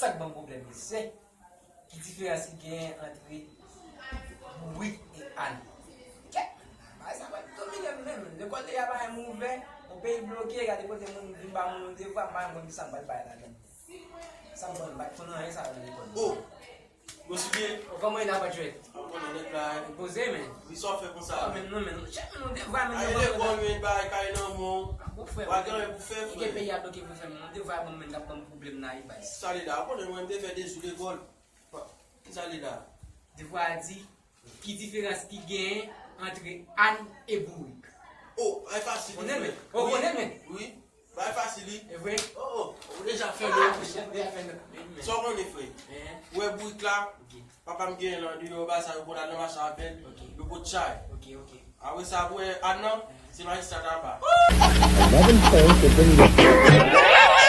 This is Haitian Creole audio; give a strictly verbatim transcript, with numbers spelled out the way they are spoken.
Sa k ban m pwoblèm, mesye. Ki diferans ki genyen antre Bourik e Ann? Kèt, bagay sa pa t domine m menm. Lekòl deja pa menm ouvè, yon peyi bloke, gade kote moun vin ba moun yo devwa, m pa menm konn kisa m pral bay ladan. Sa m konn, m pa t konn anyen sa nan lekòl. Oh! Bon, si byen. Kòman e la, Patjwèt? Ou konnen nèg la. Poze, men. Wi, sa w fè konsa? Ah, men non, men non. Chèf, men non, devwa, men. Ale lekòl, men, bay kay nan men w. Ah, bon, frè. Ou pa gen anyen pou fè, frè. Ki peyi a bloke pou fè, men non, devwa, bon, men, t ap ban m pwoblèm nan, baz. Sa li la, ou konnen mwen, m te fè de jou lekòl. Ki sa li la? Devwa a di, ki diferans ki genyen antre Ann e Bourik? Oh, bagay fasil, frè. Ou konnen, men. Ou konnen, men. Wi. Bagay fasil, wi. E vre? Oh, oh, ou deja fè l. Ah, ou deja fè l. Sa w konnen, frè? Ou wè Bourik la? Ok. Papa m genyen l andeyò, ba sa yo konn al nan mache avè l. Ok. Yo pot chay. Ok, ok. Apre sa, pou wè Ann nan, se majistra taba. Eleven phones have been